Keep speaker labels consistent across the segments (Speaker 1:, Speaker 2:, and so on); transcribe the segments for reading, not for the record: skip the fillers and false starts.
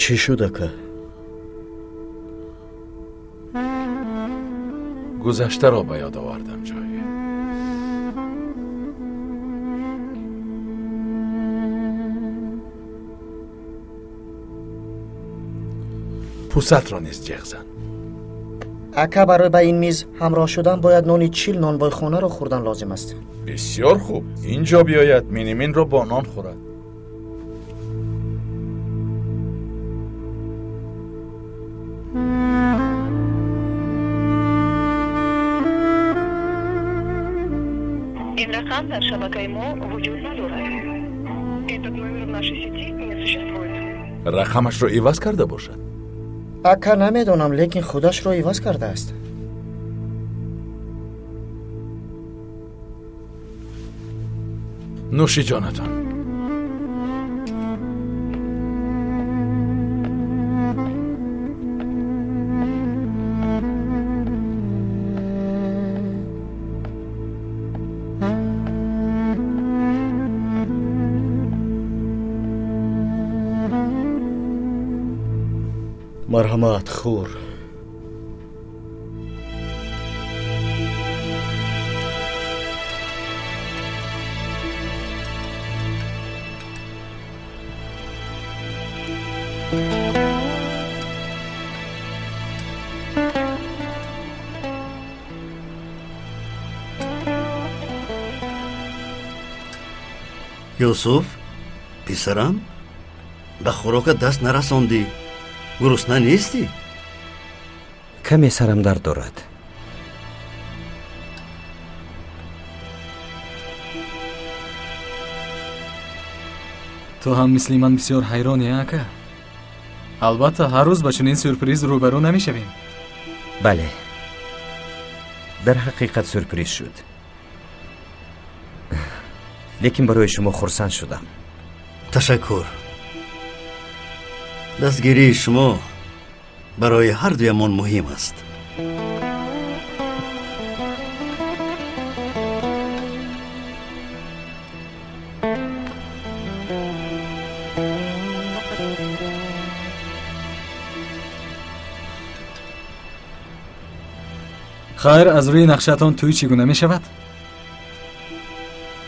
Speaker 1: Чӣ шуд, ака?
Speaker 2: Гузаштаро ба ёд овардам, ҷоҳид. Пӯсатро низ ҷеғ зан.
Speaker 3: Ака, барои ба ин миз ҳамроҳ шудан бояд нони 40 нонвойхонаро хӯрдан лозим аст.
Speaker 2: Бисёр хуб. Инҷо биёяд, миниминро бо нон хӯрад.
Speaker 4: Ин рақам дар шабакаи мо вуҷуд надорад. Этот номер в нашей сети не существует.
Speaker 2: Рақамашро иваз карда бошад?
Speaker 3: Ака, намедонам, лекин худашро иваз кардааст.
Speaker 2: Нӯши ҷонатон.
Speaker 1: Марҳамат, хӯр.
Speaker 5: Юсуф, писарам, ба хӯрока даст нарасондӣ. Гурусна нестӣ?
Speaker 6: Каме сарам дард дорад.
Speaker 7: Ту ҳам мисли ман бисёр ҳайронӣ, ака? Албатта, ҳар рӯз ба чунин сюрприз рӯбарӯ намешавем.
Speaker 6: Бале, дар ҳақиқат сюрприз шуд. Лекин барои шумо хурсанд шудам.
Speaker 5: Ташаккур. Дастгирии шумо барои ҳар дуямон муҳим аст.
Speaker 7: Хайр, аз рӯи нақшаатон тӯй чӣ гуна мешавад?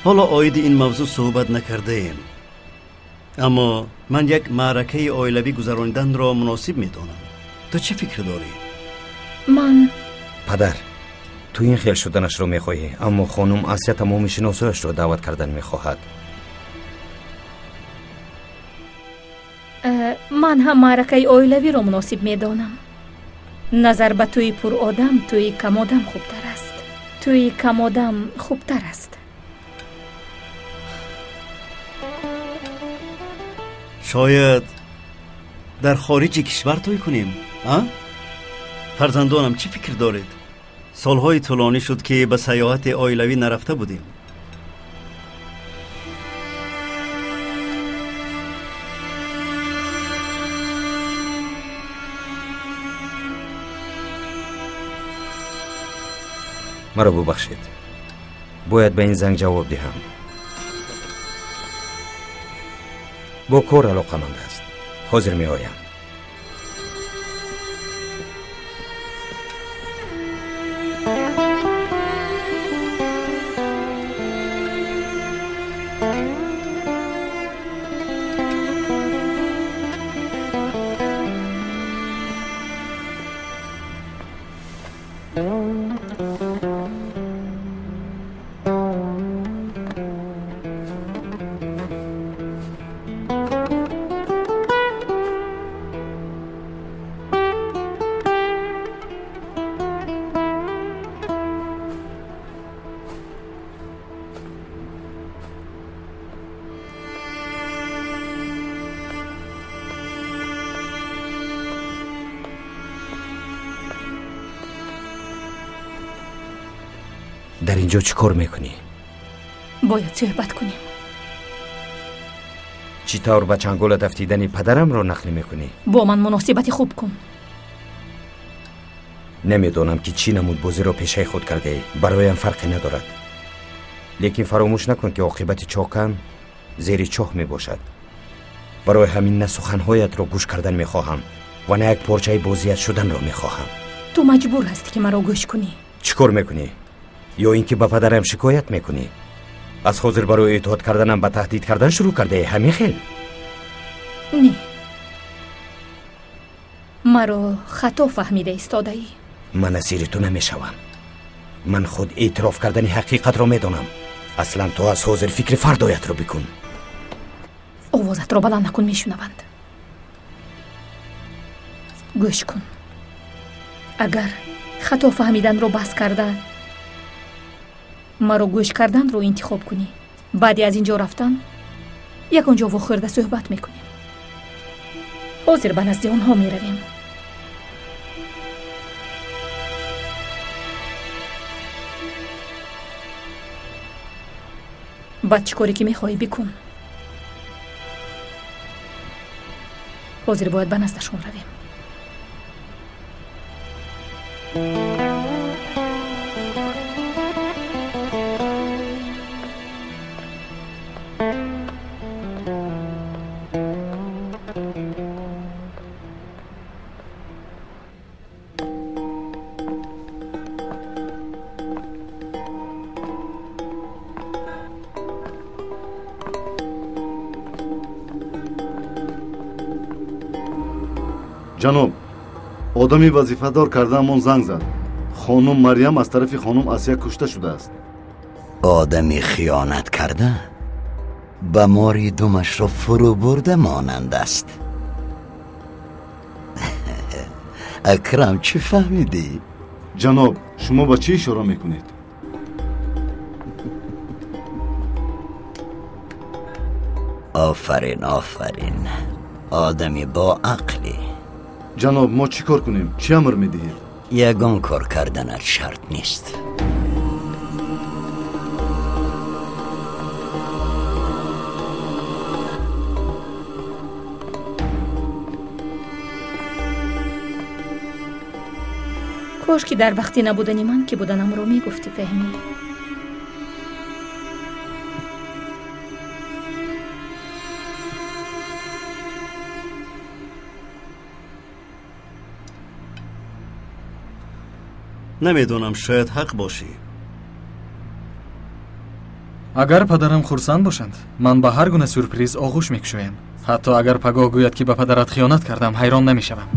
Speaker 5: Ҳоло оиди ин мавзӯъ суҳбат накардаем, аммо ман як маъракаи оилавӣ гузарониданро муносиб медонам. Ту чӣ фикр дорӣ?
Speaker 8: Ман
Speaker 6: падар, ту ин хел шуданашро мехоҳӣ, аммо хонум Асия тамоми шиносояшро даъват кардан мехоҳад.
Speaker 8: Ман ҳам маъракаи оилавиро муносиб медонам. Назар ба тӯи пуродам, тӯи камодам хубтар аст. Тӯи камодам хубтар аст.
Speaker 5: Шояд дар хориҷи кишвар тӯй кунем, а? Фарзандонам, чӣ фикр доред? Солҳои тӯлонӣ шуд, ки ба сайёҳати оилавӣ нарафта будем.
Speaker 6: Маро бубахшед, бояд ба ин занг ҷавоб диҳам. Бо кор алоқаманд аст. Ҳозир меоям. Дар инҷо чӣ кор мекунӣ?
Speaker 8: Бояд суҳбат кунем.
Speaker 6: Чӣ тавр ба чанголат афтидани падарамро нақл мекунӣ?
Speaker 8: Бо ман муносибати хуб кун.
Speaker 6: Намедонам, ки чӣ намуд бозиро пешаи худ кардаӣ. Бароям фарқе надорад. Лекин фаромӯш накун, ки оқибати чокан зери чоҳ мебошад. Барои ҳамин на суханҳоятро гӯш кардан мехоҳам ва на як порчаи бозият шуданро мехоҳам.
Speaker 8: Ту маҷбур ҳастӣ, ки маро гӯш кунӣ.
Speaker 6: Чӣ кор мекунӣ? Ё ин ки ба падарам шикоят мекунӣ? Аз ҳозир барои итоат карданам ба таҳдид кардан шурӯъ кардаӣ, ҳамин хел?
Speaker 8: Не, маро хато фаҳмида истодаӣ.
Speaker 6: Ман асири ту намешавам. Ман худ эътироф кардани ҳақиқатро медонам. Аслан ту аз ҳозир фикри фардоятро бикун.
Speaker 8: Овозатро баланд накун, мешунаванд. Гӯш кун, агар хато фаҳмиданро бас карда маро гӯш карданро интихоб кунӣ, баъди аз ин ҷо рафтан ягон ҷо вохӯрда суҳбат мекунем. Ҳозир ба назди онҳо меравем. Баъд чӣ коре ки мехоҳӣ бикун. Ҳозир бояд ба наздашон равем.
Speaker 9: Ҷаноб, одами вазифадор кардаамон занг зад. Хонум Марьям аз тарафи хонум Асия кушта шудааст.
Speaker 10: Одами хиёнат карда ба мори думашро фурӯ бурда монанд аст. Акрам, чӣ фаҳмидӣ?
Speaker 9: Ҷаноб, шумо ба чӣ ишора мекунед?
Speaker 10: Офарин, офарин, одами боақлӣ.
Speaker 9: Ҷаноб, мо чӣ кор кунем? Чӣ амр медиҳед?
Speaker 10: Ягон кор карданат шарт нест.
Speaker 8: Кош ки дар вақти набудани ман ки буданамро мегуфтӣ, Фаҳмӣ.
Speaker 5: Намедонам, шояд ҳақ бошӣ.
Speaker 7: Агар падарам хурсанд бошанд, ман ба ҳар гуна сюрприз оғӯш мекушоям. Ҳатто агар пагоҳ гӯяд, ки ба падарат хиёнат кардам, ҳайрон намешавам.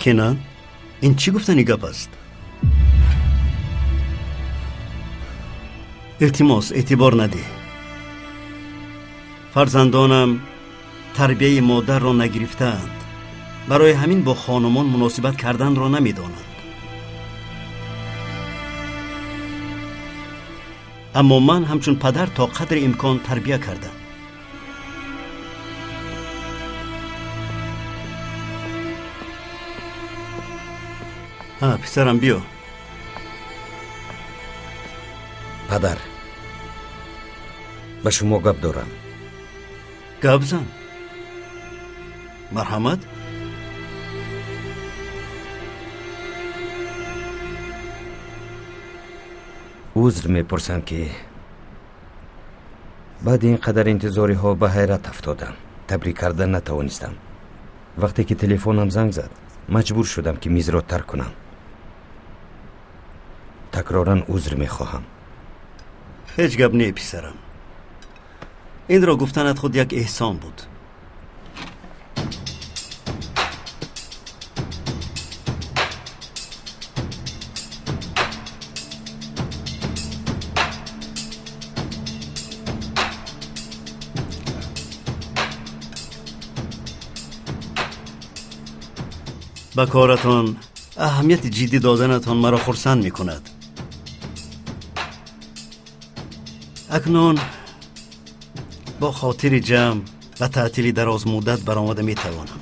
Speaker 5: Кенан, ин чӣ гуфтани гап аст? Илтимос, эътибор надиҳ. Фарзандонам тарбияи модарро нагирифтаанд. Барои ҳамин бо хонумон муносибат карданро намедонанд. Аммо ман ҳамчун падар то қадри имкон тарбия кардам. Ҳа, писарам, биё.
Speaker 6: Падар, ба шумо гап дорам.
Speaker 5: Гап зан. Марҳамат.
Speaker 6: Узр мепурсам, ки баъди ин қадар интизориҳо ба ҳайрат афтодам. Табрик кардан натавонистам. Вақте ки телефонам занг зад, маҷбур шудам, ки мизро тарк кунам. Такроран узр мехоҳам.
Speaker 5: Ҳеҷ гап не, писарам. Инро гуфтанат худ як эҳсон буд. Ба коратон аҳамияти ҷиддӣ доданатон маро хурсанд мекунад. Акнун бо хотири ҷамъ ба таътили дарозмуддат баромада метавонам.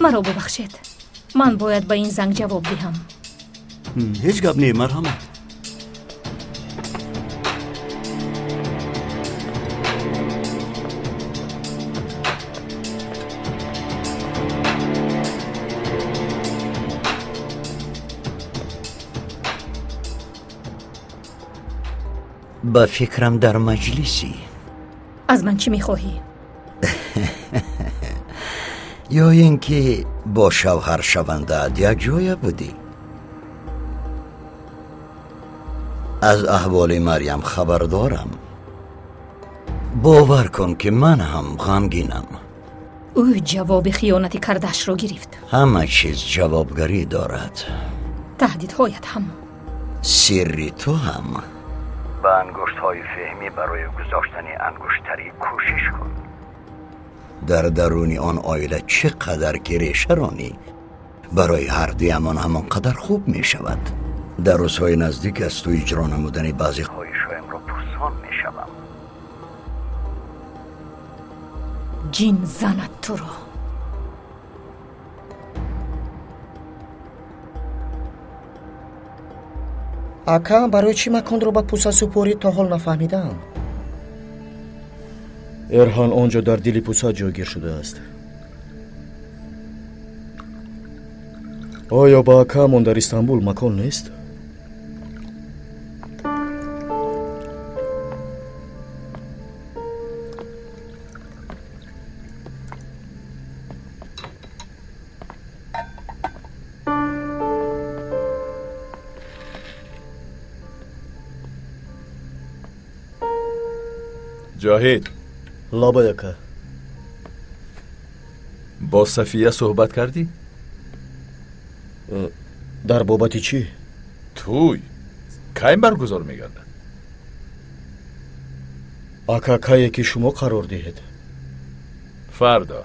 Speaker 8: Маро бубахшед, ман бояд ба ин занг ҷавоб диҳам.
Speaker 5: Ҳеҷ гап не, марҳамат.
Speaker 10: Ба фикрам дар маҷлисӣ.
Speaker 8: Аз ман чӣ мехоҳӣ?
Speaker 10: Ё ин ки бо шавҳаршавандаат якҷоя будӣ? Аз аҳволи Марьям хабар дорам. Бовар кун, ки ман ҳам ғамгинам.
Speaker 8: Ӯ ҷавоби хиёнати кардаашро гирифт.
Speaker 10: Ҳама чиз ҷавобгарӣ дорад.
Speaker 8: Таҳдидҳоят ҳам.
Speaker 10: Сирри ту ҳам. Ба ангуштҳои феҳмӣ барои гузоштани ангуштарӣ кӯшиш кун. Дар даруни он оила чӣ қадар ки реша ронӣ, барои ҳардуямон ҳамон қадар хуб мешавад. Дар рӯзҳои наздик аз ту иҷро намудани баъзе хоҳишҳоямро пурсон мешавам.
Speaker 8: Ҷин занад туро.
Speaker 3: Ака, барои чӣ маконро ба пӯса супорӣ то ҳол нафаҳмидаам?
Speaker 1: Эрҳан он ҷо дар дили пӯса ҷойгир шудааст. Оё ба акаамон дар Истанбул макон нест?
Speaker 2: Ҷоҳид.
Speaker 1: Лабай, ака.
Speaker 2: Бо Сафия суҳбат кардӣ?
Speaker 1: Дар бобати чӣ?
Speaker 2: Тӯй кай баргузор мегардад?
Speaker 1: Ака, кае ки шумо қарор диҳед.
Speaker 2: Фардо.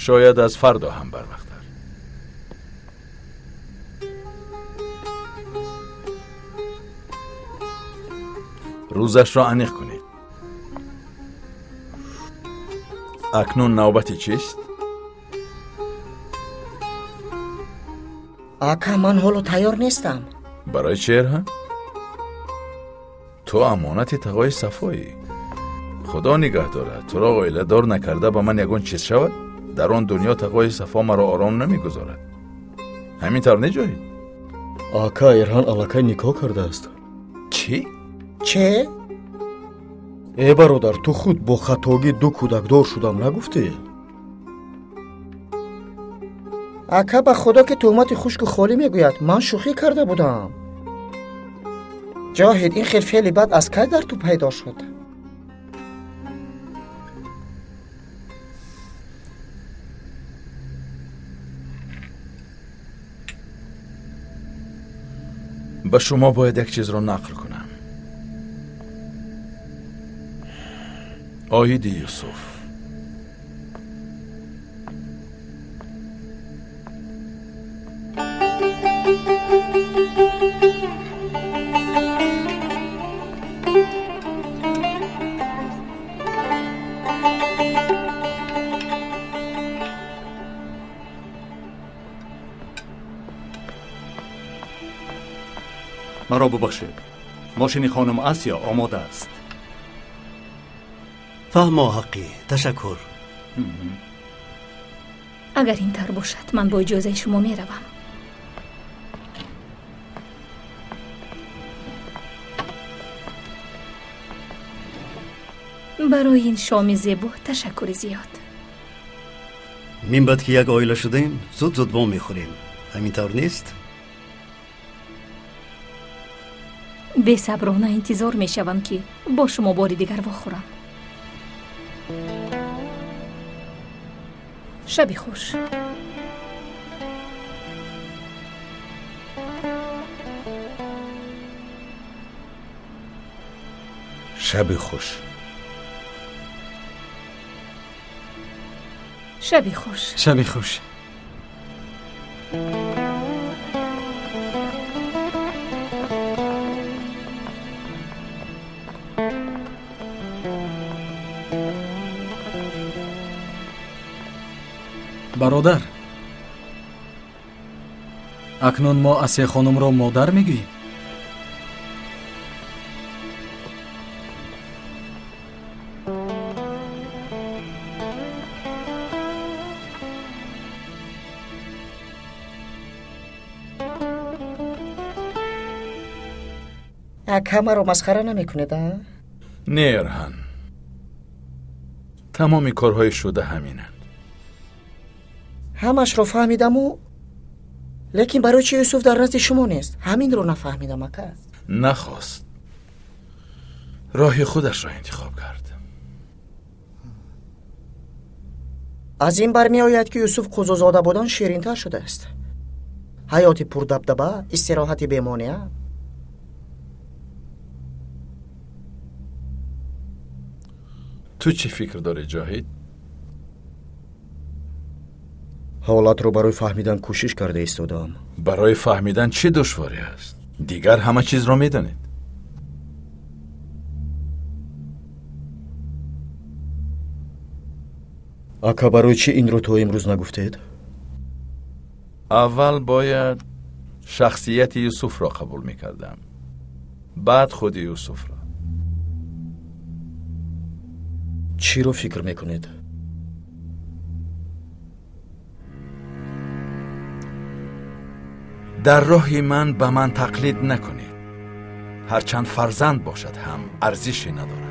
Speaker 2: Шояд аз фардо ҳам барвақттар. Рӯзашро аниқ кунед. Акнун навбати чист?
Speaker 3: Ака, ман ҳоло тайёр нестам.
Speaker 2: Барои чӣ, Эрҳан? Ту амонати тағои Сафоӣ. Худо нигаҳ дорад, туро оиладор накарда ба ман ягон чиз шавад, дар он дунё тағои Сафо маро ором намегузорад. Ҳамин тавр не, Ҷоҳид?
Speaker 1: Ака, Эрҳан аллакай никоҳ кардааст.
Speaker 2: Чӣ?
Speaker 3: Че?
Speaker 1: Э бародар, ту худ бо хатогӣ ду кӯдакдор шудам нагуфтӣ?
Speaker 3: Ака, ба худо ки туҳмати хушку холӣ мегӯяд. Ман шӯхӣ карда будам. Ҷоҳид, ин хел феъли бад аз кай дар ту пайдо шуд?
Speaker 2: Ба шумо бояд як чизро нақл кунам. Оиди Юсуф.
Speaker 11: Маро бубахшед, мошини хонум Асия омода аст.
Speaker 5: Фаҳмо, ҳаққӣ, ташаккур.
Speaker 8: Агар ин тавр бошад, ман бо иҷозаи шумо меравам. Барои ин шоми зебо ташаккури зиёд.
Speaker 5: Мин баъд ки як оила шудем, зуд зуд во мехӯрем. Ҳамин тавр нест?
Speaker 8: Бесаброна интизор мешавам, ки бо шумо бори дигар вохӯрам. Шаби хуш.
Speaker 6: Шаби хуш.
Speaker 8: Шаби хуш.
Speaker 7: Шаби хуш. Бародар, акнун мо Асия хонумро модар мегӯем?
Speaker 3: Ака, маро масхара намекунед, а?
Speaker 2: Не, Эрҳан, тамоми корҳои шуда ҳаминанд.
Speaker 3: Ҳамашро фаҳмидаму, лекин барои чи Юсуф дар назди шумо нест? Ҳаминро нафаҳмидам, ака.
Speaker 2: Нахост, роҳи худашро интихоб кард.
Speaker 3: Аз ин бармеояд, ки Юсуф қузузода будан ширинтар шудааст. Ҳаёти пурдабдаба, истироҳати бемонеа.
Speaker 2: Ту чӣ фикр дорӣ, Ҷоҳид?
Speaker 1: Ҳолатро барои фаҳмидан кӯшиш карда истодаам.
Speaker 2: Барои фаҳмидан чӣ душворӣ аст? Дигар ҳама чизро медонед.
Speaker 1: Ака, барои чӣ инро то имрӯз нагуфтед?
Speaker 2: Аввал бояд шахсияти Юсуфро қабул мекардам, баъд худи Юсуфро.
Speaker 1: Чиро фикр мекунед?
Speaker 2: Дар роҳи ман ба ман тақлид накунед. Ҳарчанд фарзанд бошад ҳам арзише надорад.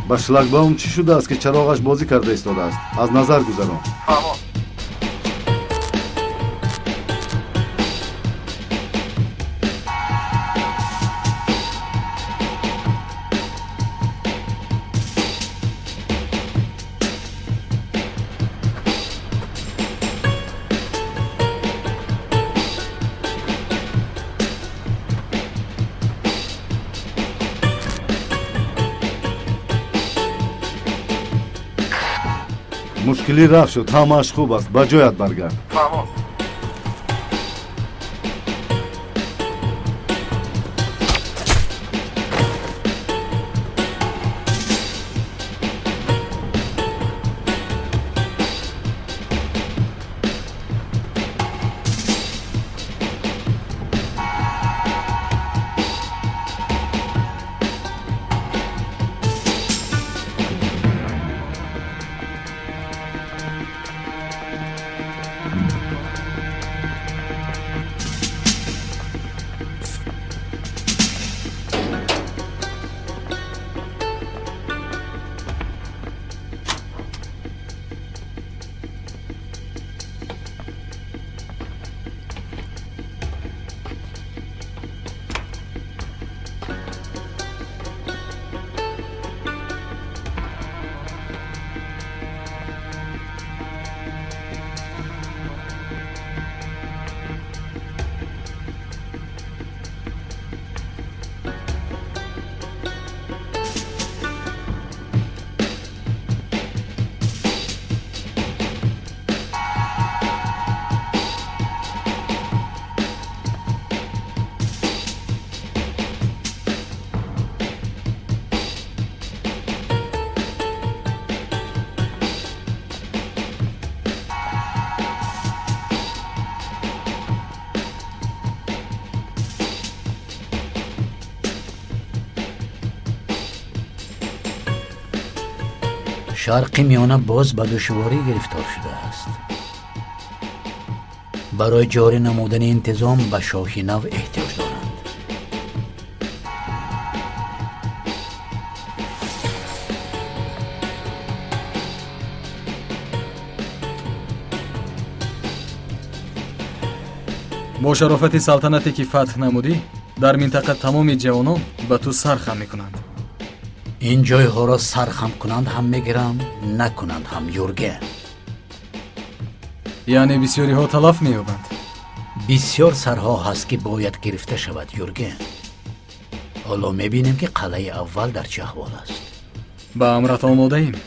Speaker 9: Ба шлагбаум чӣ шудааст, ки чароғаш бозӣ карда истодааст? Аз назар гузарон. Мушкилӣ рафт шуд, ҳамааш хуб аст, ба ҷоят баргард.
Speaker 12: Шарқи Миёна боз ба душворӣ гирифтор шудааст. Барои ҷорӣ намудани интизом ба шоҳи нав эҳтиёҷ доранд.
Speaker 7: Бо шарофати салтанате ки фатҳ намудӣ, дар минтақа тамоми ҷавонон ба ту сар хам мекунанд.
Speaker 12: Ин ҷойҳоро сар хам кунанд ҳам мегирам, накунанд ҳам, Юрген.
Speaker 7: Яъне бисёриҳо талаф меёбанд.
Speaker 12: Бисёр сарҳо ҳаст ки бояд гирифта шавад, Юрген. Ҳоло мебинем ки қалъаи аввал дар чӣ аҳвол аст.
Speaker 7: Ба амрат омодаем.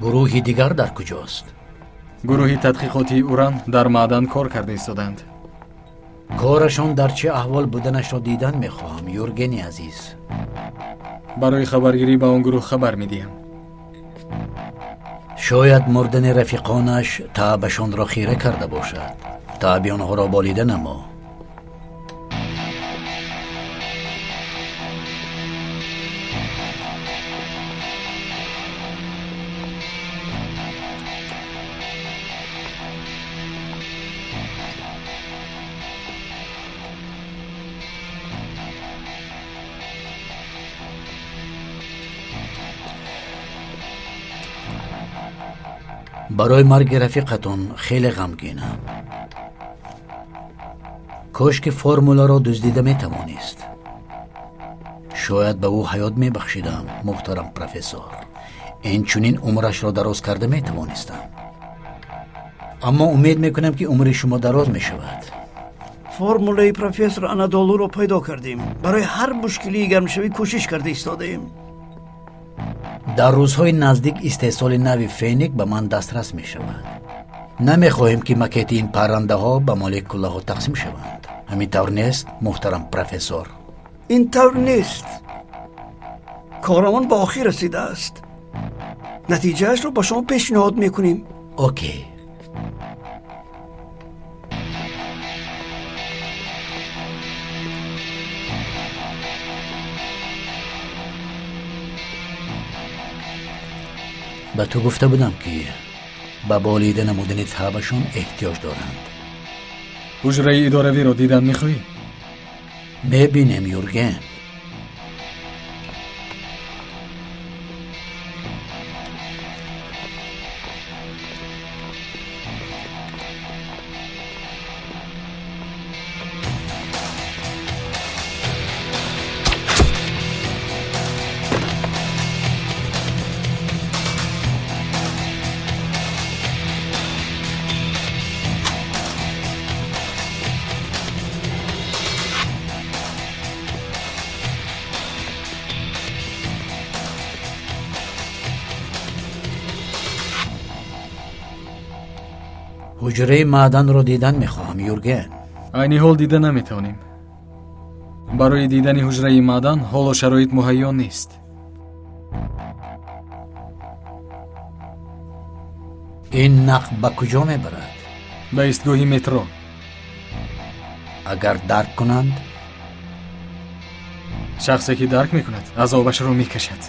Speaker 12: Гурӯҳи дигар дар куҷост?
Speaker 7: Гурӯҳи тадқиқотии уран дар маъдан кор карда истодаанд.
Speaker 12: Корашон дар чӣ аҳвол буданашро дидан мехоҳам, Юргени азиз.
Speaker 7: Барои хабаргирӣ ба он гурӯҳ хабар медиҳам.
Speaker 12: Шояд мурдани рафиқонаш таъбашонро хира карда бошад. Таъби онҳоро болида намо. Барои марги рафиқатон хеле ғамгинам. Кош ки формуларо дуздида метавонист. Шояд ба ӯ ҳаёт мебахшидам, муҳтарам профессор. Инчунин умрашро дароз карда метавонистам. Аммо умед мекунам ки умри шумо дароз мешавад.
Speaker 13: Формулаи профессор Анадолуро пайдо кардем. Барои ҳар мушкилии гармшавӣ кӯшиш карда истодаем.
Speaker 12: Дар рӯзҳои наздик истеҳсоли нави феник ба ман дастрас мешавад. Намехоҳем ки макети ин паррандаҳо ба молекулаҳо тақсим шаванд. Ҳамин тавр нест, муҳтарам профессор?
Speaker 13: Ин тавр нест. Корамон ба охир расидааст. Натиҷаашро ба шумо пешниҳод мекунем.
Speaker 12: Окей. Ба ту гуфта будам ки ба болида намудани таъбашон эҳтиёҷ доранд.
Speaker 7: Ҳуҷраи идоравиро дидан мехоҳӣ?
Speaker 12: Мебинем, Юрген. Ҳуҷраи маъданро дидан мехоҳам, Юрген.
Speaker 7: Айни ҳол дида наметавонем. Барои дидани ҳуҷраи маъдан ҳоло шароит муҳайё нест.
Speaker 12: Ин нақб ба куҷо мебарад?
Speaker 7: Ба истгоҳи метро.
Speaker 12: Агар дарк кунанд?
Speaker 7: Шахсе ки дарк мекунад, азобашро мекашад.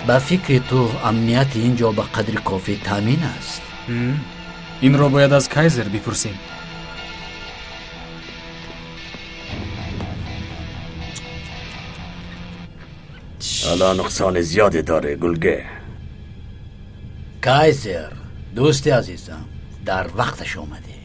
Speaker 12: Ба фикри ту амнияти ин ҷо ба қадри кофӣ таъмин аст?
Speaker 7: Инро бояд аз Кайзер бипурсем.
Speaker 10: Ҳало нуқсони зиёде дорӣ, Гулге.
Speaker 12: Кайзер, дӯсти азизам, дар вақташ омадӣ.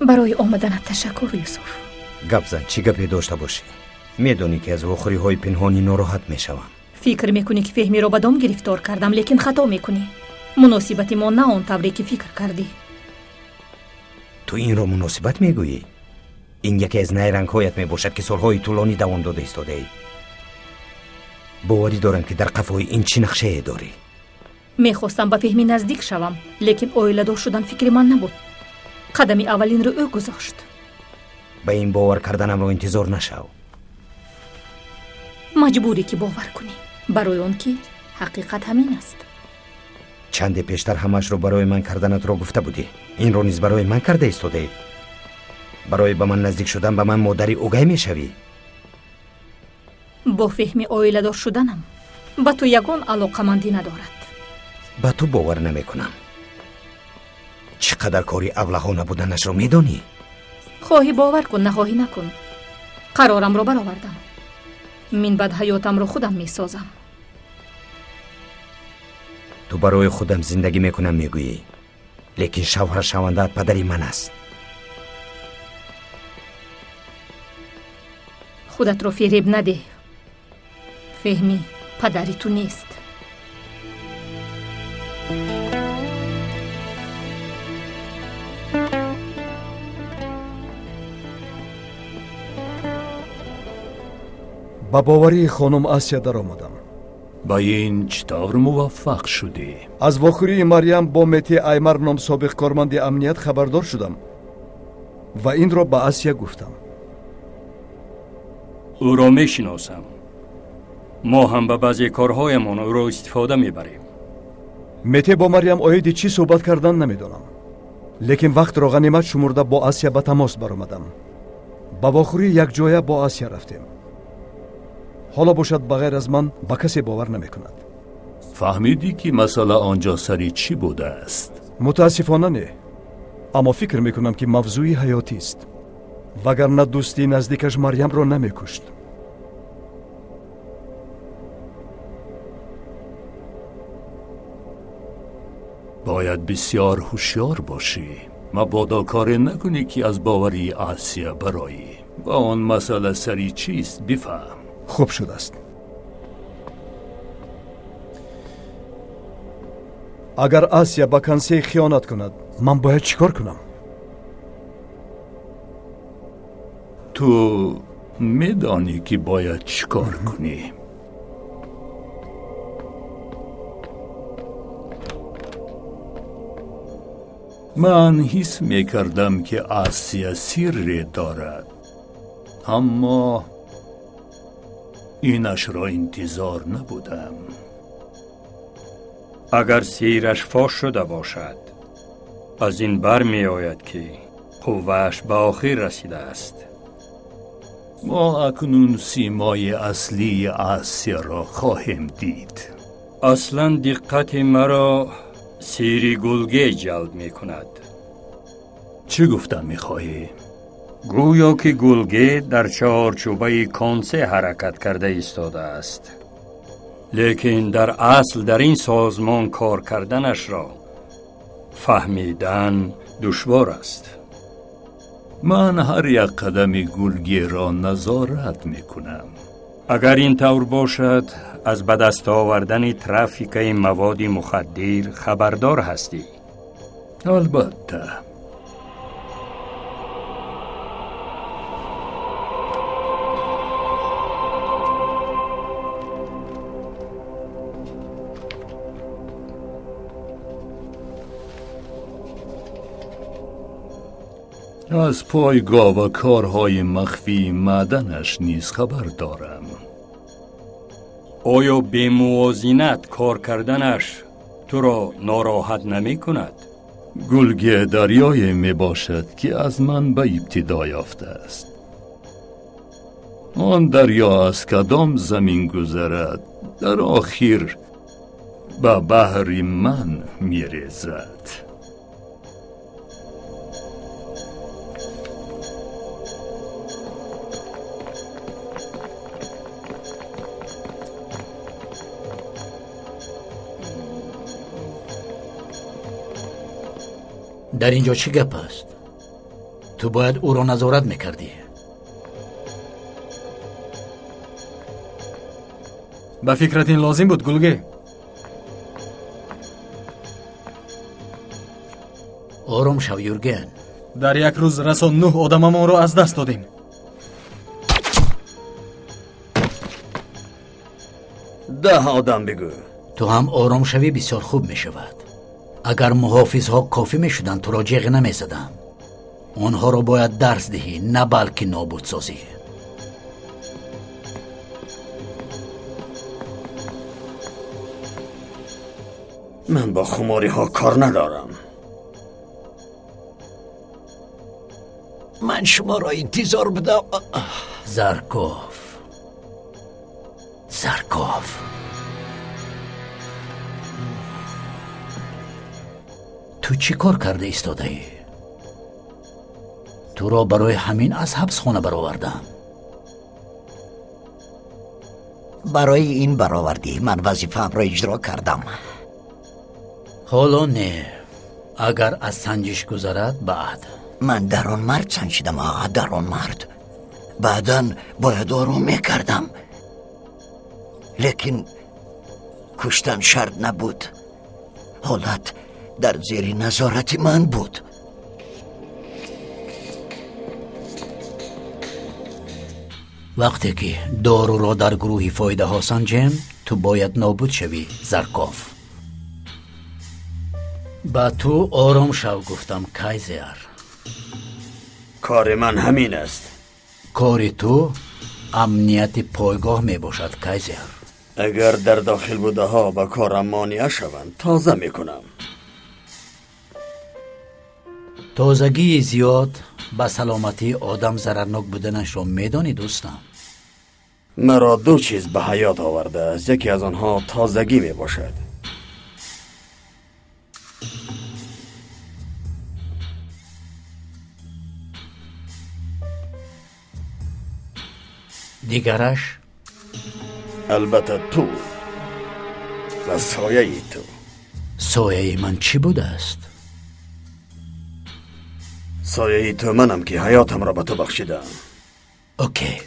Speaker 8: Барои омаданат ташаккур, Юсуф.
Speaker 6: Гап зан, чӣ гапе дошта бошӣ? Медонӣ, ки аз вохӯриҳои пинҳонӣ нороҳат мешавам.
Speaker 8: Фикр мекунӣ, ки Феҳмиро ба дом гирифтор кардам, лекин хато мекунӣ. Муносибати мо на он тавре, ки фикр кардӣ.
Speaker 6: Ту инро муносибат мегӯӣ? Ин яке аз найрангҳоят мебошад, ки солҳои тӯлонӣ давом дода истодаӣ. Боварӣ дорам, ки дар қафои ин чӣ нақшае дорӣ.
Speaker 8: Мехостам ба Феҳмӣ наздик шавам, лекин оиладор шудан фикри ман набуд. Қадами аввалинро ӯ гузошт.
Speaker 6: Ба ин бовар карданамро интизор нашав.
Speaker 8: Маҷбурӣ, ки бовар кунӣ, барои он ки ҳақиқат ҳамин аст.
Speaker 6: Чанде пештар ҳамаашро барои ман карданатро гуфта будӣ. Инро низ барои ман карда истодаӣ. Барои ба ман наздик шудан ба ман модари угай мешавӣ.
Speaker 8: Бо Феҳми оиладор шуданам ба ту ягон алоқамандӣ надорад.
Speaker 6: Ба ту бовар намекунам. Чӣ қадар кори аблаҳона буданашро медонӣ?
Speaker 8: Хоҳӣ бовар кун, нахоҳӣ накун. Қарорамро баровардам. Минбаъд ҳаётамро худам месозам.
Speaker 6: Ту барои худам зиндагӣ мекунам мегӯӣ, лекин шавҳаршавандаат падари ман аст.
Speaker 8: Худатро фиреб надеҳ. Феҳмӣ падари ту нест.
Speaker 13: Ба боварии хонум Асия даромадам.
Speaker 11: Ба ин чӣ тавр муваффақ шудӣ?
Speaker 13: Аз вохӯрии Марьям бо Мети Аймар ном собиқ корманди амният хабардор шудам ва инро ба Асия гуфтам.
Speaker 14: Ӯро мешиносам. Мо ҳам ба баъзе корҳоямон ӯро истифода мебарем.
Speaker 13: Мете бо Марьям оиди чӣ суҳбат кардан намедонам, лекин вақтро ғанимат шумурда бо Асия ба тамос баромадам. Ба вохӯрӣ якҷоя бо Асия рафтем. Ҳоло бошад, ба ғайр аз ман ба касе бовар намекунад.
Speaker 11: Фаҳмидӣ, ки масъала он ҷо сари чӣ будааст?
Speaker 13: Мутаассифона не, аммо фикр мекунам, ки мавзӯи ҳаётист, вагарна дӯсти наздикаш Марьямро намекушт.
Speaker 11: Бояд бисёр ҳушёр бошӣ. Мабодо коре накунӣ, ки аз боварии Асия бароӣ. Ва он масъала сари чист бифаҳм.
Speaker 13: Хуб шудааст. Агар Асия ба Консей хиёнат кунад, ман бояд чӣ кор кунам?
Speaker 11: Ту медонӣ, ки бояд чӣ кор кунӣ. Ман ҳис мекардам, ки Асия сирре дорад, аммо инашро интизор набудам.
Speaker 14: Агар сираш фош шуда бошад, аз ин бармеояд, ки қуввааш ба охир расидааст.
Speaker 11: Мо акнун симои аслии Асияро хоҳем дид.
Speaker 14: Аслан диққати маро сири Гулге ҷалб мекунад.
Speaker 11: Чӣ гуфтан мехоҳӣ?
Speaker 14: Гӯё ки Гулге дар чаҳорчӯбаи Консе ҳаракат карда истодааст, лекин дар асл дар ин созмон кор карданашро фаҳмидан душвор аст.
Speaker 11: Ман ҳар як қадами Гулгеро назорат мекунам.
Speaker 14: Агар ин тавр бошад, аз ба даст овардани трафикаи маводи мухаддир хабардор ҳастӣ.
Speaker 11: Албатта. Аз пойгоҳ ва корҳои махфии маъданаш низ хабар дорам.
Speaker 14: Оё бемувозинат кор карданаш туро нороҳат намекунад?
Speaker 11: Гулге дарёе мебошад, ки аз манбаъ ибтидо ёфтааст. Он дарё аз кадом замин гузарад, дар охир ба баҳри ман мерезад.
Speaker 12: Дар ин ҷо чӣ гап аст? Ту бояд ӯро назорат мекардӣ.
Speaker 7: Ба фикрат ин лозим буд, Гулге?
Speaker 12: Ором шав, Юрген.
Speaker 7: Дар як рӯз расо 9 одамамонро аз даст додем.
Speaker 10: 10 одам бигӯ.
Speaker 12: Ту ҳам ором шавӣ, бисёр хуб мешавад. Агар муҳофизҳо кофӣ мешуданд, туро ҷеғ намезадам. Онҳоро бояд дарс диҳӣ, на балки нобуд созӣ.
Speaker 10: Ман бо хумориҳо кор надорам.
Speaker 15: Ман шуморо интизор будам.
Speaker 12: Зарков, Зарков, ту чӣ кор карда истодаӣ? Туро барои ҳамин аз ҳабсхона баровардам.
Speaker 15: Барои ин баровардӣ ман вазифаамро иҷро кардам.
Speaker 12: Ҳоло не. Агар аз санҷиш гузарад, баъд.
Speaker 15: Ман дар он мард санҷидам, дар он мард. Баъдан бояд ором мекардам. Лекин куштан шарт набуд. Ҳолат дар зери назорати ман буд.
Speaker 12: Вақте ки доруро дар гурӯҳи фоидаҳо санҷем, ту бояд нобуд шавӣ, Зарков. Ба ту ором шав гуфтам, Кайзер.
Speaker 10: Кори ман ҳамин аст.
Speaker 12: Кори ту амнияти пойгоҳ мебошад, Кайзер.
Speaker 10: Агар дар дохил будаҳо ба корам монеа шаванд, тоза мекунам.
Speaker 12: Тозагии зиёд ба саломатии одам зарарнок буданашро медонӣ, дӯстам?
Speaker 10: Маро ду чиз ба ҳаёт овардааст. Яке аз онҳо тозагӣ мебошад.
Speaker 12: Дигараш?
Speaker 10: Албатта ту ва сояи ту.
Speaker 12: Сояи ман чӣ будааст?
Speaker 10: Сояи ту манам, ки ҳаётамро ба ту бахшидаам.
Speaker 12: Окей.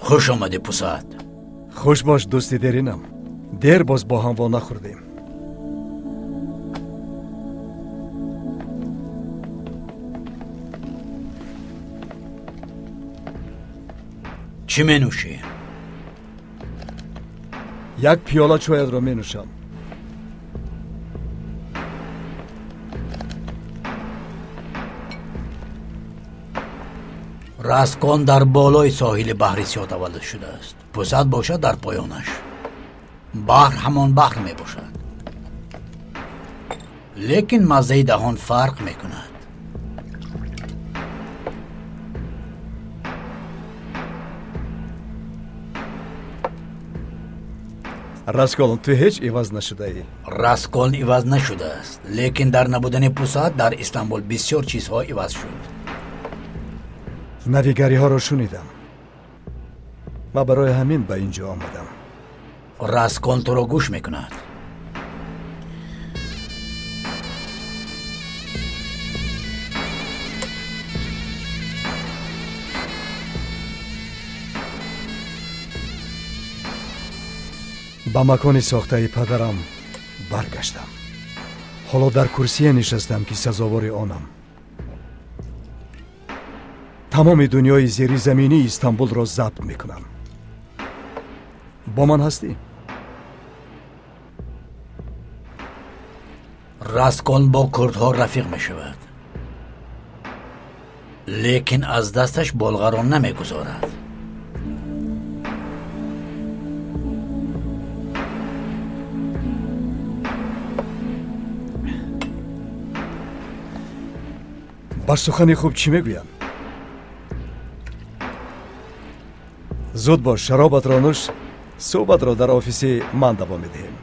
Speaker 12: Хуш омадӣ, Пусад.
Speaker 13: Хуш бош, дӯсти деринам. Дер боз бо ҳам во нахӯрдем.
Speaker 12: Чӣ менӯшӣ?
Speaker 13: Як пиёла чоятро менӯшам.
Speaker 12: Раскон дар болои соҳили баҳри Сиёҳ таваллуд шудааст. Пусад бошад дар поёнаш. Баҳр ҳамон баҳр мебошад, лекин маззаи даҳон фарқ мекунад.
Speaker 13: Расколн, ту ҳеҷ иваз нашудаӣ.
Speaker 12: Расколн иваз нашудааст, лекин дар набудани Пусад дар Истанбул бисёр чизҳо иваз шуд.
Speaker 13: Навигариҳоро шунидам ва барои ҳамин ба ин ҷо омадам.
Speaker 12: Расколн туро гӯш мекунад.
Speaker 13: Ба макони сохтаи падарам баргаштам. Ҳоло дар курсие нишастам, ки сазовори онам. Тамоми дунёи зеризаминии Истанбулро забт мекунам. Бо ман ҳастӣ?
Speaker 12: Раскон бо курдҳо рафиқ мешавад, лекин аз дасташ болғаро намегузорад.
Speaker 13: Бар сухани хуб чӣ мегӯям? Зуд бош, шаробатро нӯш, суҳбатро дар офиси ман давом медиҳем.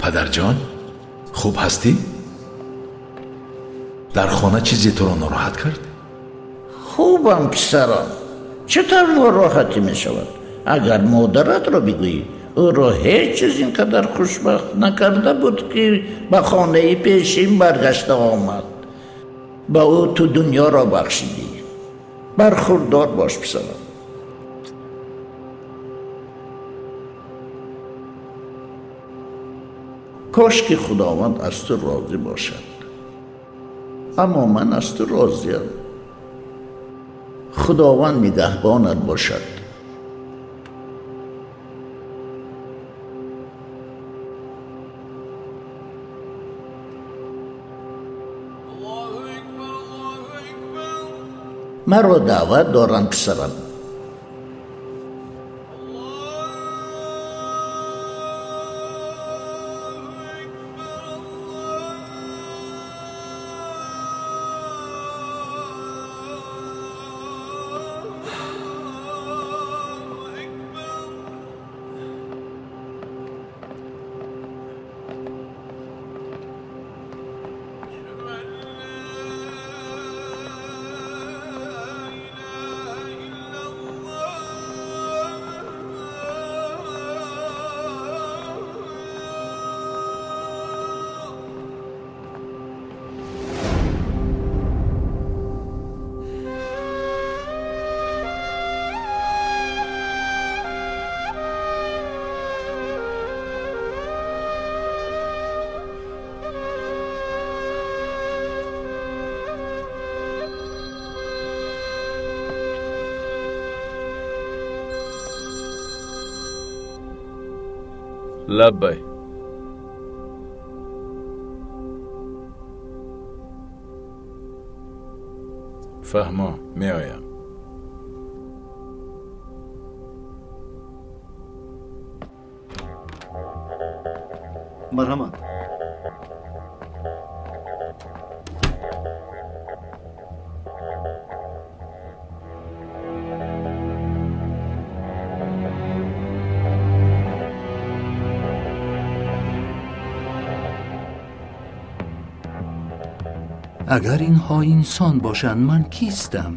Speaker 2: Падарҷон, хуб ҳастӣ? Дар хона чизе туро нороҳат кард?
Speaker 16: Хубам, писарам. Чӣ тавр нороҳатӣ мешавад? Агар модаратро бигӯӣ, ӯро ҳеҷ чиз ин қадар хушбахт накарда буд, ки ба хонаи пешин баргашта омад. Ба ӯ ту дунёро бахшидӣ. Бархурдор бош, писарам. Кош ки Худованд аз ту розӣ бошад, аммо ман аз ту розиям. Худованд нигаҳбонат бошад. Маро даъват доранд, писарам.
Speaker 2: Лаббай. Фаҳмо, меоям.
Speaker 9: Марҳамат.
Speaker 11: Агар инҳо инсон бошанд, ман кистам?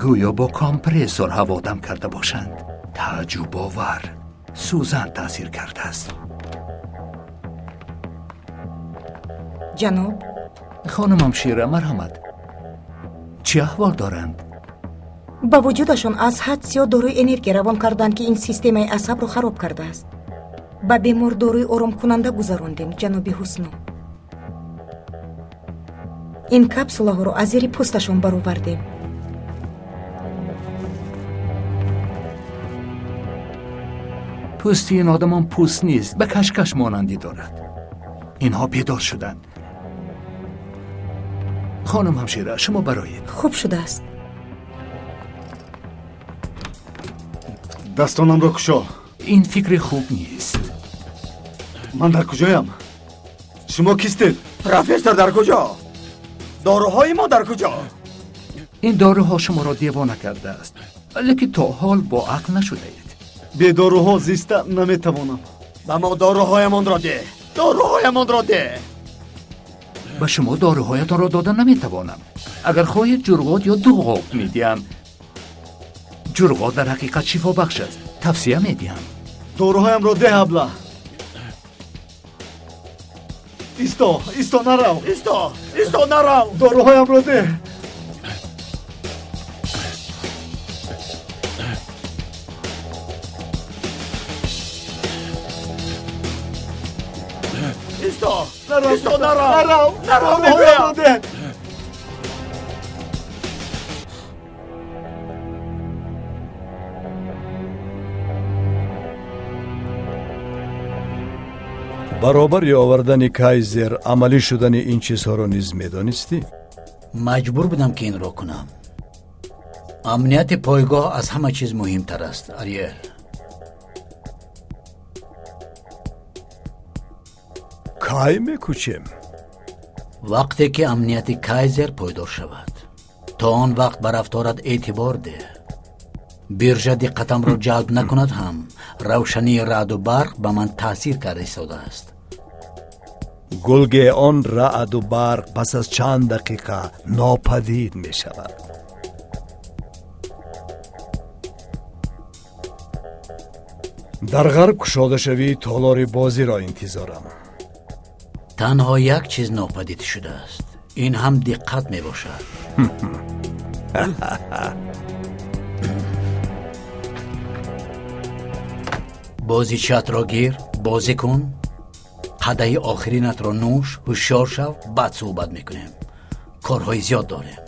Speaker 11: Гӯё бо компрессор ҳаводам карда бошанд. Тааҷҷубовар, сӯзан таъсир кардааст.
Speaker 17: Ҷаноб?
Speaker 11: Хонумам Шира, марҳамат. Чӣ аҳвол доранд?
Speaker 17: Ба вуҷудашон аз ҳад зиёд доруи энергия равон карданд, ки ин системаи асабро хароб кардааст. Ба бемор доруи оромкунанда гузарондем, ҷаноби Ҳусну. Ин капсулаҳоро аз зери пӯсташон баровардем.
Speaker 11: Пӯсти ин одамон пӯст нест, ба кашкаш монандӣ дорад. Инҳо бедор шуданд. Хонум ҳамшира, шумо бароед.
Speaker 17: Хуб шудааст.
Speaker 9: Дастонамро кушо.
Speaker 18: Ин фикри хуб нест.
Speaker 9: Ман дар куҷоям? Шумо кистед?
Speaker 1: Профессор дар куҷо? Доруҳои мо дар куҷо?
Speaker 18: Ин доруҳо шуморо девона кардааст, лекин то ҳол бо ақл нашудаед.
Speaker 9: Бе доруҳо зиста наметавонам.
Speaker 1: Ба мо доруҳоямонро деҳ, доруҳоямонро деҳ.
Speaker 18: Ба шумо доруҳоятонро дода наметавонам. Агар хоҳед, ҷурғот ё дуғоб медиҳам. Ҷурғот дар ҳақиқат шифобахш аст, тавсия медиҳам.
Speaker 9: Доруҳоямро деҳ, абла. Исто, исто, нарав.
Speaker 1: Исто, исто, нарав.
Speaker 9: Доруҳоямро деҳ.
Speaker 1: Исто, исто, нарав,
Speaker 9: нарав,
Speaker 1: нарав,
Speaker 9: доруҳоямро деҳ. Баробари овардани Кайзер амалӣ шудани ин чизҳоро низ медонистӣ?
Speaker 12: Маҷбур будам, ки инро кунам. Амнияти пойгоҳ аз ҳама чиз муҳимтар аст, Ариэл.
Speaker 13: Кай мекӯчем?
Speaker 12: Вақте ки амнияти Кайзер пойдор шавад. То он вақт ба рафторат эътибор деҳ. Биржа диққатамро ҷалб накунад ҳам, равшании раъду барқ ба ман таъсир карда истодааст.
Speaker 13: Гулге, он раъду барқ пас аз чанд дақиқа нопадид мешавад. Дар ғарб кушодашавии толори бозиро интизорам.
Speaker 12: Танҳо як чиз нопадид шудааст, ин ҳам диққат мебошад. Бозичаатро гир, бозӣ кун, қадаҳи охиринатро нӯш, ҳушёр шав, баъд суҳбат мекунем. Корҳои зиёд дорем.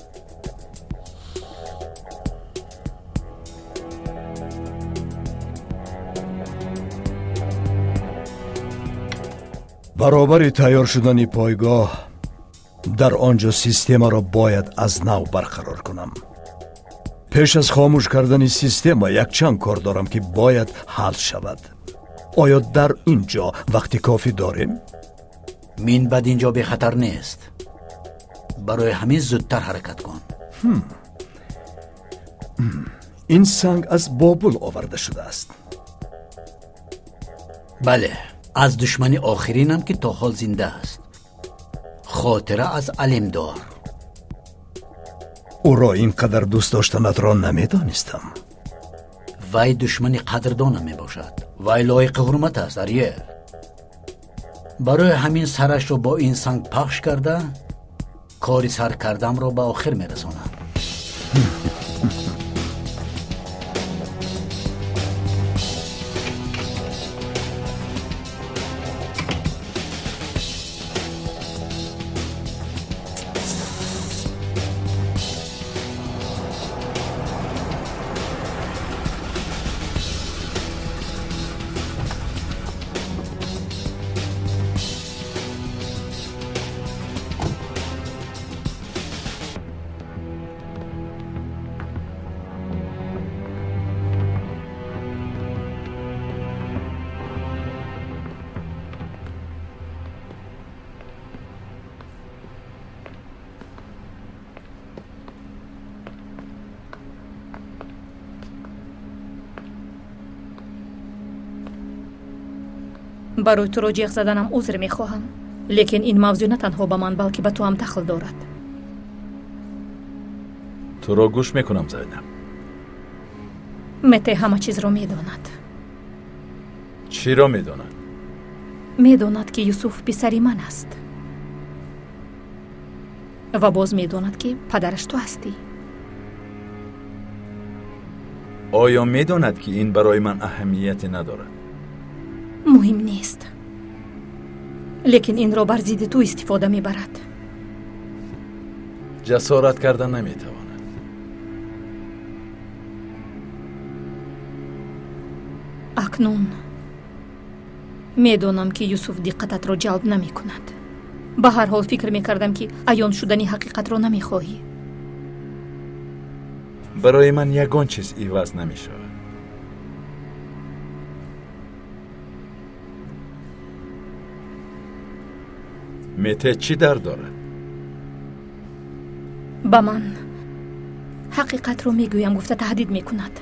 Speaker 13: Баробари тайёр шудани пойгоҳ дар он ҷо системаро бояд аз нав барқарор кунам. Пеш аз хомӯш кардани система якчанд кор дорам, ки бояд ҳал шавад. Оё дар ин ҷо вақти кофӣ дорем?
Speaker 12: Мин баъд ин ҷо бехатар нест. Барои ҳамин зудтар ҳаракат кун.
Speaker 13: Ин санг аз Бобул оварда шудааст.
Speaker 12: Бале, аз душмани охиринам, ки то ҳол зинда аст. Хотира аз Алимдор.
Speaker 13: Ӯро ин қадар дӯст доштанатро намедонистам.
Speaker 12: Вай душмани қадрдонам мебошад. Вай лоиқи ҳурмат аст, Ариел. Барои ҳамин сарашро бо ин санг пахш карда, кори сар кардамро ба охир мерасонам.
Speaker 8: Барои туро ҷеғ заданам узр мехоҳам, лекин ин мавзӯъ на танҳо ба ман, балки ба ту ҳам дахл дорад.
Speaker 2: Туро гӯш мекунам, Зайнаб.
Speaker 8: Мете ҳама чизро медонад.
Speaker 2: Чиро медонад?
Speaker 8: Медонад, ки Юсуф писари ман аст, ва боз медонад, ки падараш ту ҳастӣ.
Speaker 2: Оё медонад, ки ин барои ман аҳамияте надорад?
Speaker 8: Муҳим нест, лекин инро бар зидди ту истифода мебарад.
Speaker 2: Ҷасорат карда наметавонад.
Speaker 8: Акнун медонам, ки Юсуф диққататро ҷалб намекунад. Ба ҳар ҳол фикр мекардам, ки аён шудани ҳақиқатро намехоҳӣ.
Speaker 2: Барои ман ягон чиз иваз намешавад. Мете чӣ дард дорад?
Speaker 8: Ба ман ҳақиқатро мегӯям гуфта таҳдид мекунад.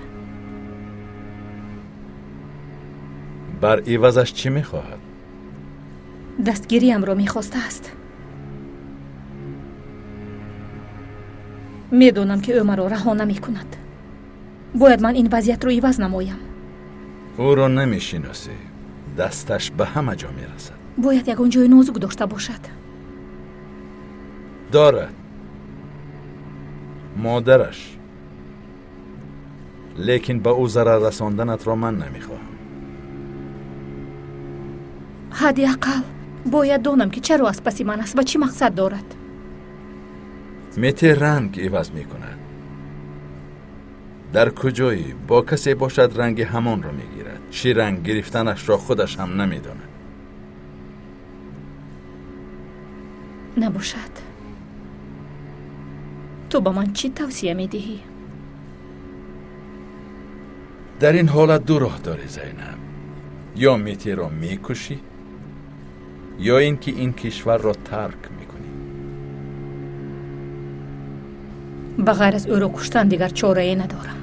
Speaker 2: Бар ивазаш чӣ мехоҳад?
Speaker 8: Дастгириамро мехостааст. Медонам, ки ӯ маро раҳо намекунад. Бояд ман ин вазъиятро иваз намоям.
Speaker 2: Ӯро намешиносӣ. Дасташ ба ҳама ҷо мерасад.
Speaker 8: Бояд ягон ҷои нозук дошта бошад.
Speaker 2: Дорад. Модараш. Лекин ба ӯ зарар расонданатро ман намехоҳам.
Speaker 8: Ҳадди ақал бояд донам, ки чаро аз паси ман аст ва чӣ мақсад дорад.
Speaker 2: Мете ранг иваз мекунад. Дар куҷое бо касе бошад, ранги ҳамонро мегирад. Чӣ ранг гирифтанашро худаш ҳам намедонад.
Speaker 8: Набошад. Ту ба ман чӣ тавсия медиҳӣ?
Speaker 2: Дар ин ҳолат ду роҳ дорӣ, Зайнаб. Ё Метеро мекушӣ, ё ин ки ин кишварро тарк мекунӣ.
Speaker 8: Ба ғайр аз ӯро куштан дигар чорае надорам.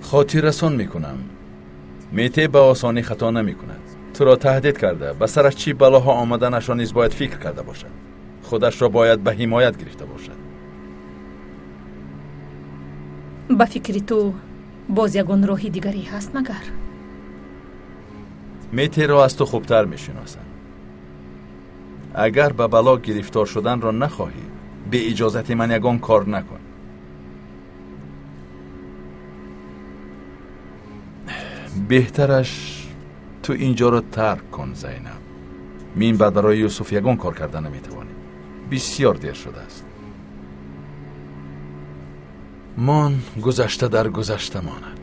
Speaker 2: Хотиррасон мекунам, Мете ба осонӣ хато намекунад. Туро таҳдид карда, ба сараш чӣ балоҳо омаданашро низ бояд фикр карда бошад. Худашро бояд ба ҳимоят гирифта бошад.
Speaker 8: Ба фикри ту боз ягон роҳи дигаре ҳаст магар?
Speaker 2: Метеро аз ту хубтар мешиносам. Агар ба бало гирифтор шуданро нахоҳӣ, бе иҷозати ман ягон кор накун. Беҳтараш ту инҷоро тарк кун, Зайнаб. Мин баъд барои Юсуф ягон кор карда наметавонем. Бисёр дер шудааст. Мон гузашта дар гузашта монад.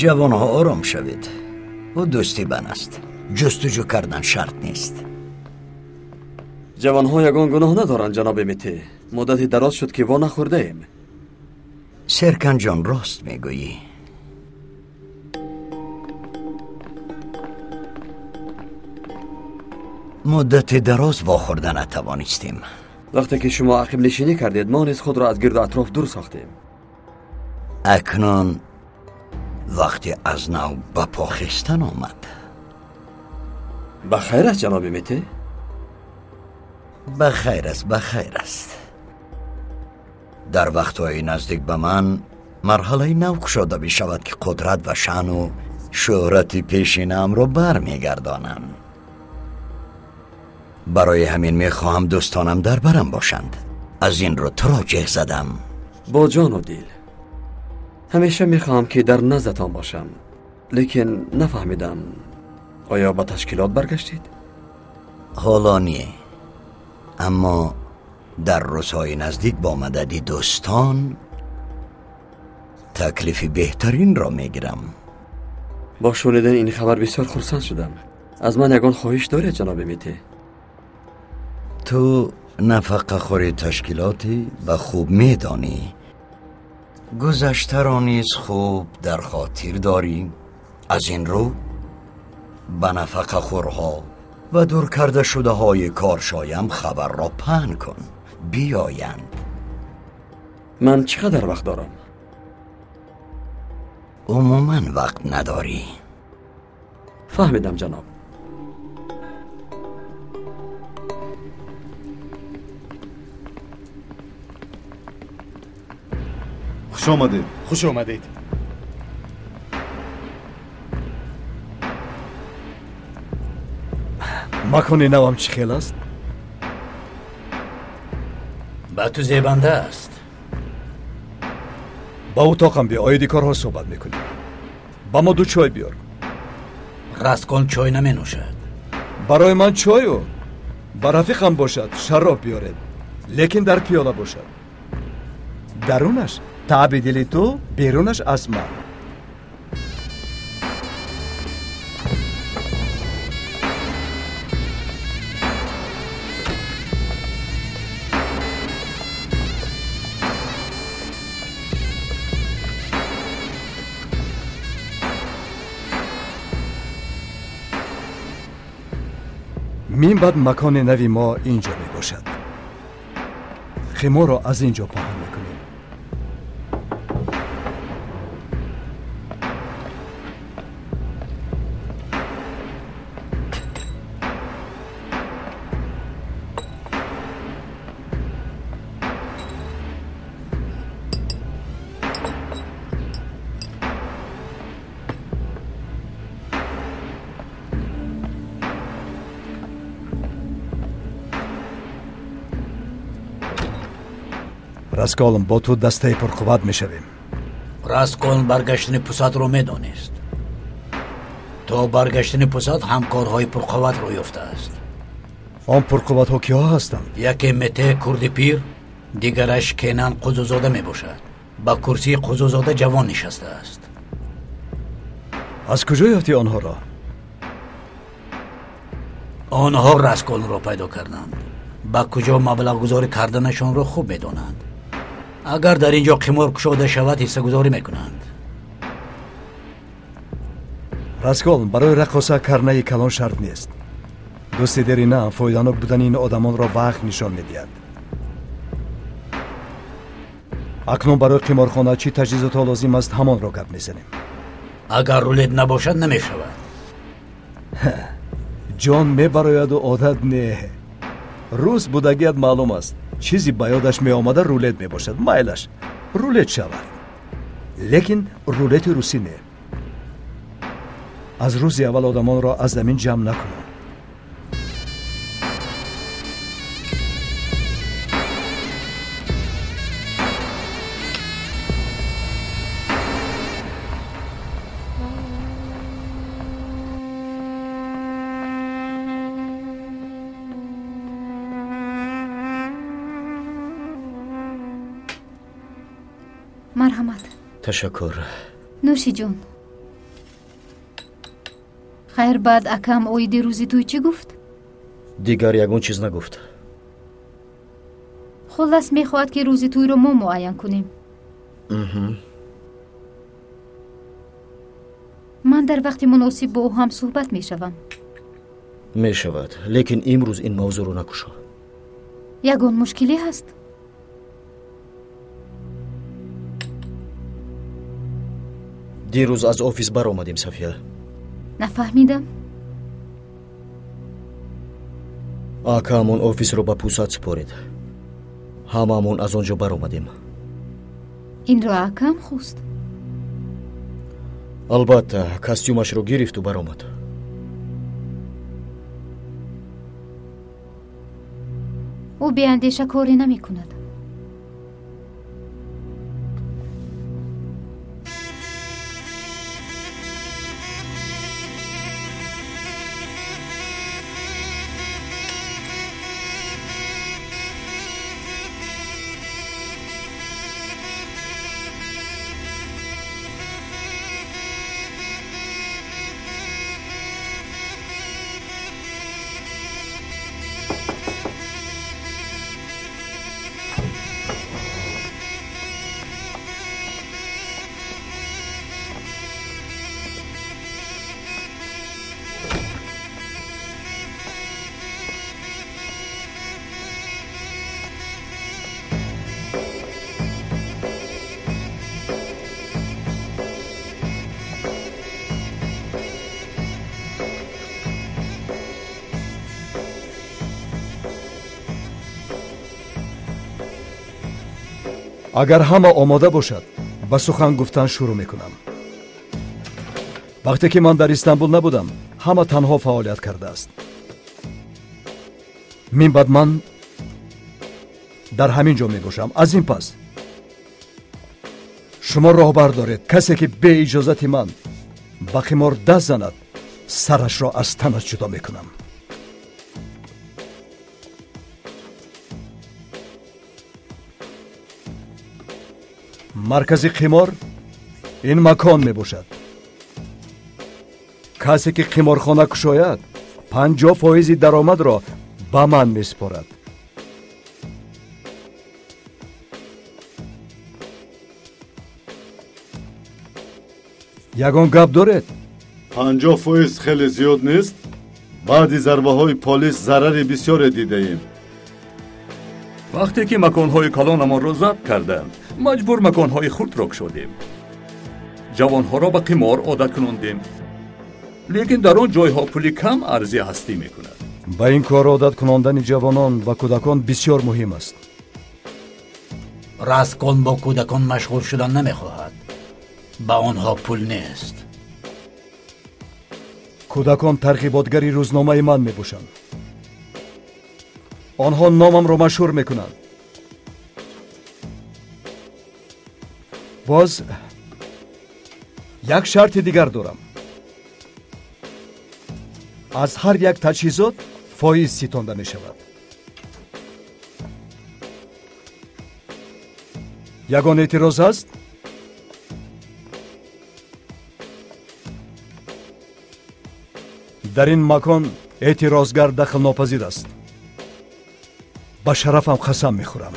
Speaker 15: Ҷавонҳо, ором шавед. Ӯ дӯсти бан аст. Ҷустуҷӯ кардан шарт нест.
Speaker 13: Ҷавонҳо ягон гуноҳ надоранд, ҷаноби Мете. Муддати дароз шуд, ки во нахӯрдаем.
Speaker 15: Серканҷон, рост мегӯӣ. Муддати дароз вохӯрда натавонистем.
Speaker 13: Вақте ки шумо ақибнишинӣ кардед, мо низ худро аз гирду атроф дур сохтем.
Speaker 15: Акнун вақте аз нав ба по хестан омад.
Speaker 13: Ба хайр аст, ҷаноби Мете?
Speaker 15: Ба хайр аст, ба хайр аст. Дар вақтҳои наздик ба ман марҳалаи нав кушода мешавад, ки қудрат ва шаъну шӯҳрати пешинаамро бармегардонам. Барои ҳамин мехоҳам дӯстонам дар барам бошанд. Аз ин рӯ туро ҷеғ задам.
Speaker 13: Бо ҷону дил. Ҳамеша мехоҳам, ки дар наздатон бошам, лекин нафаҳмидам, оё ба ташкилот баргаштед?
Speaker 15: Ҳоло не, аммо дар рӯзҳои наздик бо мадади дӯстон таклифи беҳтаринро мегирам.
Speaker 13: Бо шунидани ин хабар бисёр хурсанд шудам. Аз ман ягон хоҳиш доред, ҷаноби Мете?
Speaker 15: Ту нафақахӯри ташкилотӣ ва хуб медонӣ. Гузаштаро низ хуб дар хотир дорӣ. Аз ин рӯ ба нафақахӯрҳо ва дур карда шудаҳои коршоям хабарро паҳн кун, биёянд.
Speaker 13: Ман чӣ қадар вақт дорам?
Speaker 15: Умуман вақт надорӣ.
Speaker 13: Фаҳмидам, ҷаноб.
Speaker 9: Хуш омадед.
Speaker 7: Хуш омадед.
Speaker 13: Макони навам чӣ хел аст?
Speaker 12: Ба ту зебанда аст.
Speaker 13: Ба утоқам биё, оиди корҳо суҳбат мекунем. Ба мо ду чой биёр.
Speaker 12: Расколн чой наменӯшад.
Speaker 13: Барои ман чою ба рафиқам бошад шароб биёред, лекин дар пиёла бошад. Дарунаш таъби дили ту, берунаш аз ман. Мин баъд макони нави мо ин ҷо мебошад. Химоро аз ин ҷо паҳн мекунем. Расколн, бо ту дастаи пурқувват мешавем.
Speaker 12: Расколн баргаштани Пусатро медонист. То баргаштани Пусат ҳамкорҳои пурқувватро ёфтааст.
Speaker 13: Он пурқувватҳо киҳо ҳастанд?
Speaker 12: Яке Мете курди пир, дигараш Кенан Қузузода мебошад. Ба курсии Қузузода ҷавон нишастааст.
Speaker 13: Аз куҷо ёфтӣ онҳоро?
Speaker 12: Онҳо Расколнро пайдо карданд. Ба куҷо маблағгузорӣ карданашонро хуб медонанд. Агар дар ин ҷо қимор кушода шавад, ҳиссагузорӣ мекунанд.
Speaker 13: Расколн, барои раққоса карнаи калон шарт нест. Дӯсти дерина фоиданок будани ин одамонро вақт нишон медиҳад. Акнун барои қиморхона чӣ таҷҳизотҳо лозим аст, ҳамонро гап мезанем.
Speaker 12: Агар рулет набошад, намешавад.
Speaker 13: Ҷон мебарояду одат не. Рӯз будагият маълум аст. Чизи ба ёдаш меомада рулет мебошад. Майлаш, рулет шавад. Лекин рулети русӣ не. Аз рӯзи аввал одамонро аз замин ҷамъ накунам.
Speaker 19: Марҳамат.
Speaker 3: Ташаккур.
Speaker 19: Нӯши ҷон. Хайр, баъд акам оиди рӯзи тӯй чӣ гуфт?
Speaker 3: Дигар ягон чиз нагуфт.
Speaker 19: Хуллас мехоҳад, ки рӯзи тӯйро мо муайян кунем. Ман дар вақти муносиб бо ӯ ҳам суҳбат мешавам.
Speaker 3: Мешавад, лекин имрӯз ин мавзӯъро накушо.
Speaker 19: Ягон мушкиле ҳаст?
Speaker 3: Дирӯз аз офис баромадем, Сафия.
Speaker 19: Нафаҳмидам.
Speaker 3: Акаамон офисро ба Пусат супорид. Ҳамаамон аз он ҷо баромадем.
Speaker 19: Инро акаам хост?
Speaker 3: Албатта, костюмашро гирифту баромад.
Speaker 19: Ӯ беандеша коре намекунад.
Speaker 13: Агар ҳама омода бошад, ба сухан гуфтан шурӯъ мекунам. Вақте ки ман дар Истанбул набудам, ҳама танҳо фаъолият кардааст. Мин баъд ман дар ҳамин ҷо мебошам. Аз ин пас Шумо роҳбар доред. Касе ки бе иҷозати ман ба қимор даст занад, сарашро аз танаш ҷудо мекунам. Маркази қимор ин макон мебошад. Касе ки қиморхона кушояд, 50% даромадро ба ман месупорад. Ягон гап доред?
Speaker 9: 50% хеле зиёд нест? Баъди зарбаҳои полис зарари бисёре дидаем.
Speaker 11: Вақте ки маконҳои калонамонро забт карданд, маҷбур маконҳои хурдро кушодем. Ҷавонҳоро ба қимор одат кунондем. Лекин дар он ҷойҳо пули кам арзи ҳастӣ мекунад.
Speaker 13: Ба ин кор одат кунондани ҷавонон ва кӯдакон бисёр муҳим аст.
Speaker 12: Раскон бо кӯдакон машғул шудан намехоҳад. Ба онҳо пул нест.
Speaker 13: Кӯдакон тарғиботгари рӯзномаи ман мебошанд. Онҳо номамро машҳур мекунанд. Боз як шарти дигар дорам. Аз ҳар як таҷҳизот фоиз ситонда мешавад. Ягон эътироз ҳаст? Дар ин макон эътирозгар дахлнопазир аст. Ба шарафам қасам мехӯрам.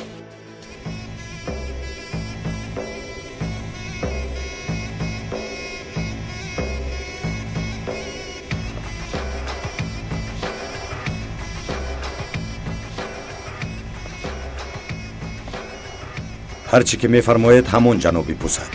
Speaker 6: Ҳар чӣ ки мефармоед, ҳамон, ҷаноби Пусад.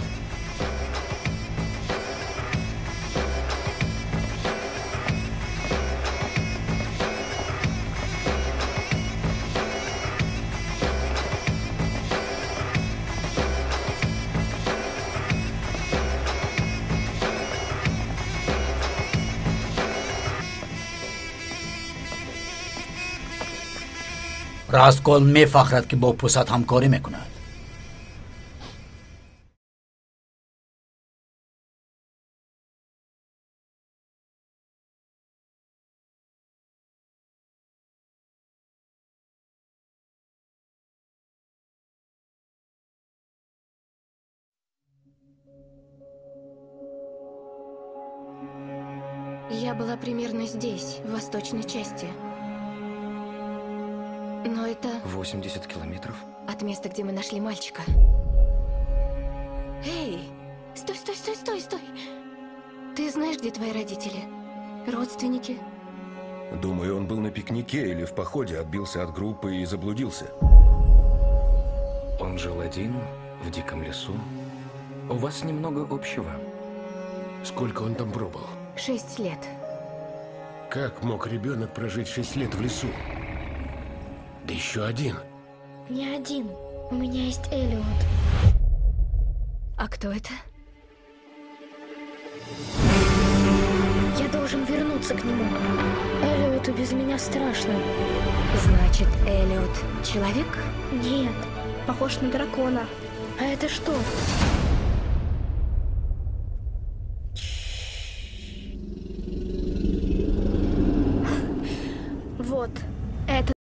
Speaker 12: Раскол мефахрад, ки бо Пусад ҳамкорӣ мекунад.
Speaker 20: Я была примерно здесь, в восточной части. Но это...
Speaker 21: 80 километров?
Speaker 20: От места, где мы нашли мальчика. Эй! Стой, стой, стой, стой, стой! Ты знаешь, где твои родители? Родственники?
Speaker 21: Думаю, он был на пикнике или в походе, отбился от группы и заблудился.
Speaker 22: Он жил один, в диком лесу. У вас немного общего.
Speaker 23: Сколько он там пробыл?
Speaker 20: 6 лет.
Speaker 23: Как мог ребенок прожить 6 лет в лесу? Да еще один.
Speaker 24: Не один. У меня есть Элиот.
Speaker 20: А кто это?
Speaker 24: Я должен вернуться к нему. Элиоту без меня страшно.
Speaker 20: Значит, Элиот человек?
Speaker 24: Нет, похож на дракона. А это что?